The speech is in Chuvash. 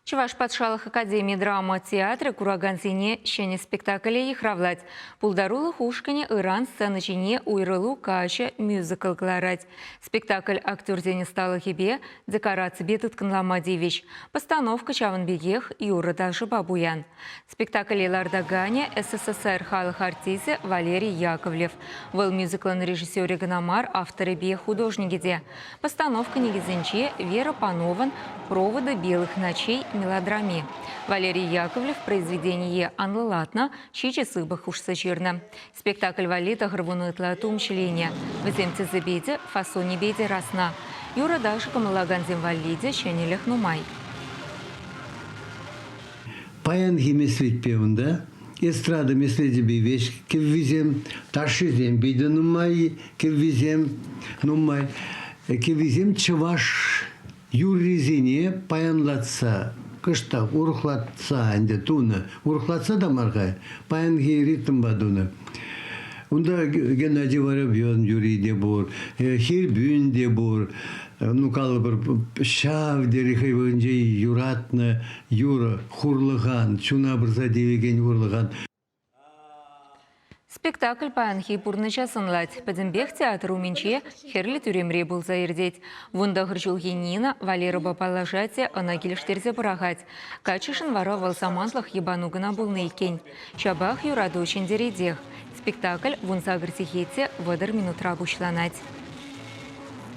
Чӑваш патшалӑх академи драма театрӗ куракансене ҫӗнӗ спектакле йыхравлать. Пултарулӑх ушкӑнӗ ыран сцена ҫине «Уйрӑлу каҫӗ» мюзикл кӑларать. Спектакль актерсен ӑсталӑхӗпе, декораципе тыткӑнлама тивӗҫ. Постановка ҫавӑн пекех юрӑ-ташӑпа пуян. Спектакле лартаканӗ СССР халӑх артисчӗ Валерий Яковлев. Вӑл мюзиклӑн режиссерӗ кӑна мар, авторӗпе художникӗ те. Постановка никӗсӗнче Вера Панован «Проводы белых ночей» мелодрами. Валерий Яковлев произведение анлӑлатнӑ, ҫичӗ сыпӑк хушса ҫырнӑ. Спектакль валли тӑхӑрвунӑ ытла тум ҫӗленӗ. Вӗсем тӗсӗпе те, фасонӗпе те расна. Юрӑ-ташӑ кӑмӑллакансем валли те ҫӗнӗлӗх нумай. Паянхи меслетпе унта эстрада меслечӗпе веҫ кӗввисем, ташшисем питӗ нумай, кӗввисем нумай. Кӗввисем чӑваш юррисене паянлатса, кӑштах урӑхлатса ӗнтӗ тунӑ. Урӑхлатса та мар-ха, паянхи ритмпа тунӑ. Унта Геннадий Воробьев юрри те пур, Хирбюн те пур, ну, калӑпӑр, ҫав тери хӑй вӑхӑтӗнче юратнӑ юрӑ хурлӑхан, чуна пырса тивекен хурлӑхан. Спектакль паянхи пурнӑҫа сӑнлать. Пӗтӗмпех театр умӗнче Хӗрлӗ тӳремре пулса иртет. 19 ҫулхи Нина Валерӑпа паллашать те ӑна килӗштерсе пӑрахать. Каччӑшӑн вара вӑл самантлӑх йӑпану кӑна пулнӑ иккен. Ҫапах юрату ҫӗнтеретех. Спектакль 18 сехет те 30 минутра пуҫланать.